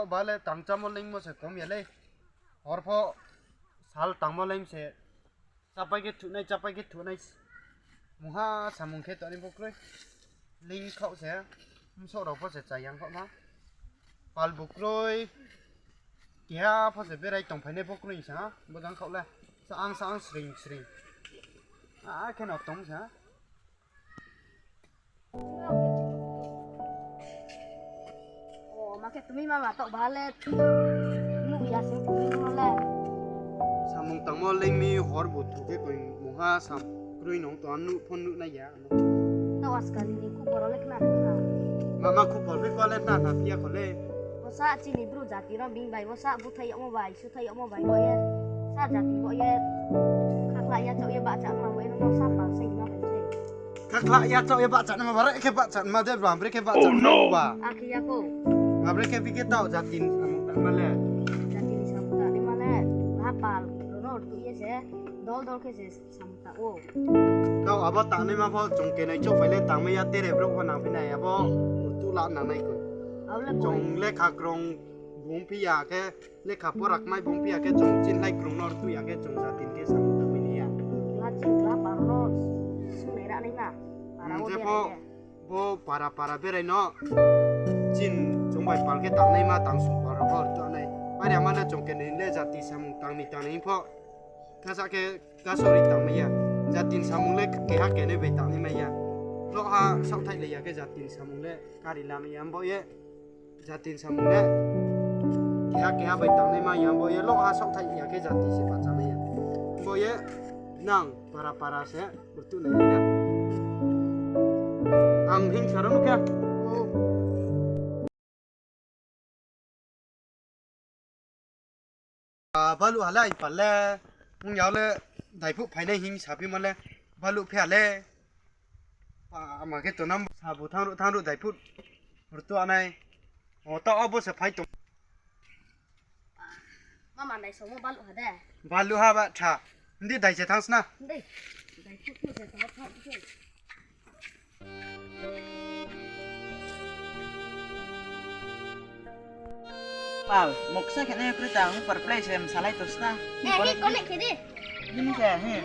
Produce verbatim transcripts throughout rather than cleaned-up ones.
Ba le tang chámo leingmo se kom ya le. Hor pho sal tangmo leing se. Chápai khe thuhnai, chápai khe thuhnai. Mungha samung khe tongnai bo kroi. Leing khaoh se. Bsouh rao pho se chayang khaoh na. Pal bo kroi. Keha pho se berai tongphainai bo kroi sa. Bo jang khaoh le. Sa ang, sa ang sring sring. A khe no tong sa. O, ma khe tumi mama taoh ba le. Nuh ya se tumi no le. Samung tangmo leing mi hor bo thu khe koi mungha sam kroi nung tong nuh phone nuh nai ya. Taoh askal ni khupor le khna khna. Mama khupor le kole na na pia kole. Bo sa chini bru jati no bing bai bo sa bu thai yagmo bai. Thai yagmo bai bo ye, sa jati bo ye, khakhla ya chaoh ye bahcha ma bo ye, nung sa pal se ma bai se. Khakhla ya chaoh ye bahcha ma, bare khe bahcha ma de, ba, bre khe bahcha ma ba. Akhe ya ko. Ba, bre khe bi khe taoh jati ni samung tang ma le. Jati ni samung tang ni ma le, ba pal, ro ro tu ye se, dol dol khe se samung tang o. Taoh abo tang ni ma pho chung kenai chouh bai le tang mai ya, tere brouh pho nang phi nai abo, tu la nang nai ko. Chung lekha krung bung phi ya khe, lekha pora kmai bung phi ya khe chung chinlai krung no rtu ya khe chung jati ni khe samung tang mai ni ya. Kla ching kla pal no sungnai ra nai na. Para o je berai pho, ye. Bo para para berai no chin chung bai pal khe tang nai ma tang sung pal rao pho rtu nai. Are ma le chung kenai le jati samung tang ni tang ni pho. Kasa khe kasori tang mai ya. Jati ni samung le keha kenai bai tang ni mai ya. Loh ha saohthaih le ya khe jati ni samung le kari la mai ya. Bo ye jati ni samung le keha keha bai tang nai mai ya. Bo ye loh ha saohthaih ya khe jati se bahcha mai ya. Bo ye nang para para se rtu nai ya. Ang hing sa rao no khe. A, baluh ha le ai pal le, ong ya le, daiphuh phainai hing saphi ma le, baluh phi ha le, pa, ama khe tonam, sabu thangruh, thangruh daiphuh, rtu anai, o, taoh abo se phai tong. Mama nai somo baluh ha de. Baluh ha ba tha, ndi dai se thangs na. Ndi, daiphuh phu se tha, tha, tha. Pal, moksa khe nai kroi ta, ang par play se msalai to sna. Eh, connect khe di. Nini se, he.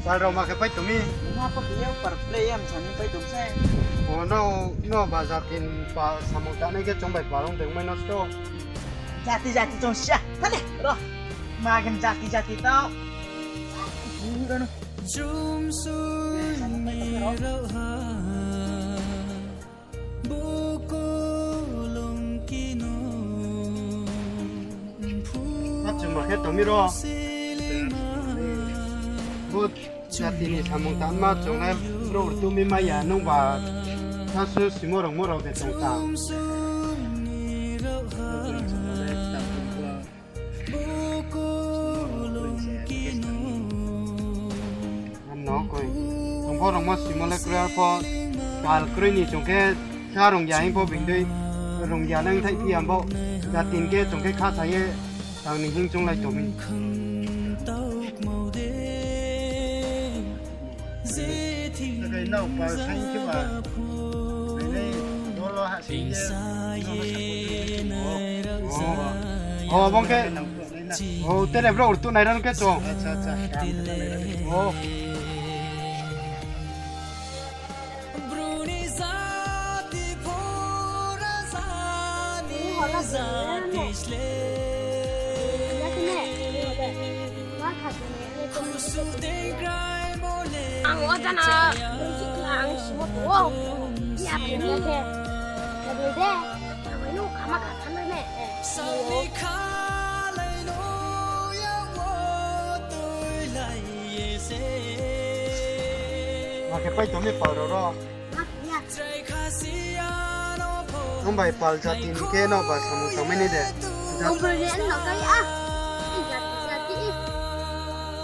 Pal rao ma khe pai tong mi? Ma pho khe ye par play ya msa ni pai tong se. O no, no ba jati ni pa samung tangnai khe chung bai pal ong tong mai no sto. Jati jati chung sia. Thale, ro. Ma khe jati jati tao. Jum sui ni rao ha. Achuma khe tong mi ro. Bo jati ni samung tangma chung le brouh rtuh mi mai ya, nung ba sasu simo rao mo rao de tong ta. Ano koi. Chung pho rungmo simo le kroi pho, pal kroi ni chung khe sa rung ya hing pho bing dei, rung ya nang thai phi ya bo, jati ni khe chung khe kha sa ye, tang ni hing chung lai tong mi. Nao pal saing khe ba, nai dolo ha sing ye, nao ha sa ko. O, bong khe. O, tere brouh rtuh nai rao khe chung. Acha, acha. O. Ang o jana, ang simo tong o. Ya, ya, ya. Ya, ya, ya. Ang no kama ka thanai ne. Ma khe pai tong mi pal rao ro. Nung bai pal jati ni khe nao ba samung tangmai nai de.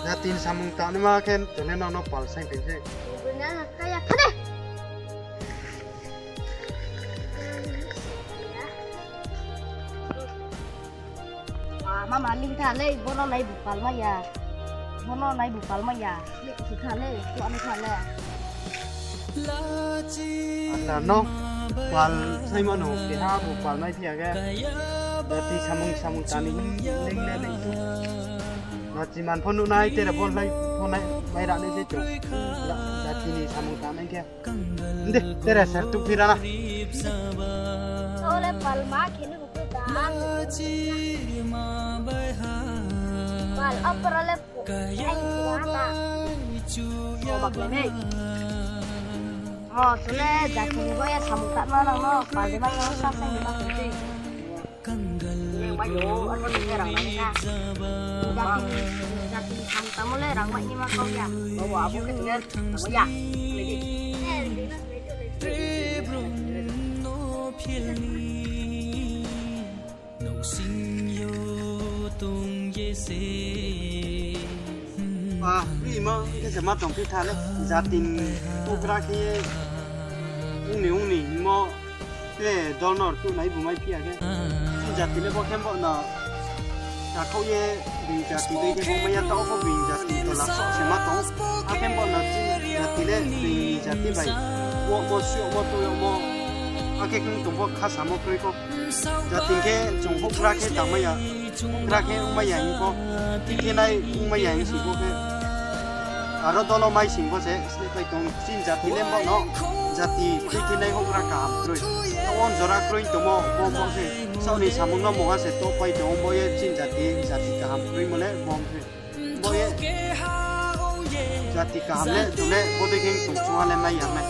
Jati ni samung tangnaima khe tong le nao no pal saing phi se. Kaya, kade. Mama ling tha le, bono nai bu pal mai ya. Bono nai bu pal mai ya. Ling tha le, tuanai tha le. Ata no pal saimo no, keha bu pal mai phi ya khe. Jati samung samung tani ling le ling tu. Nachi man pho nuhnai, tere bo lai pho nai, mai ra nai se chung. Jati ni samung tanai khe. Nde, tere ser tu phi ra na. Ole pal ma khe ni bu ta. Pal apra le. Ai, ba ta. O, bak le nei. O, chule jati ni bo ya samung tangma nang no, pal de ma no, sa sa ni ma tong tei. Yang bai yo, ano ni rang nang na. Jati ni, jati ni samung tangmo le rang bai ni ma kau ya. Bawa abo khe tong ya, tangmo ya. Ah, ri ma, khe se ma tong phi tha le, jati ni houhgra khe ye, ong ni ong ni hingmo, te dol no rtuh nai bu mai phi ya khe. Chini jati le bo khe bo no, takhaoh ye, bini jati dei khe bo mai ya, taoh pho bini jati tola soh se ma tong. Akhe bo no chini jati le bini jati bai, wo bo sui yagmo, tui yagmo, akhe khe tong pho khasamo kroi kho. Jati khe chung houhgra khe tangmai ya, houhgra khe ongmai ya hing pho, thik khe nai ongmai ya hing sing pho khe. Aro dolo mai sing pho se, slepai tong, chini jati le bo no, jati khui khe nai houhgra kaham kroi. Taoh wo jora kroi tongmo, bo bo se, saoh ni samung no mungha se tohpai tong, bo ye chini jati, jati kaham kroimo le bo se. Bo ye jati kaham le, chung le, bo dei khe chung chungha le mai ya nai.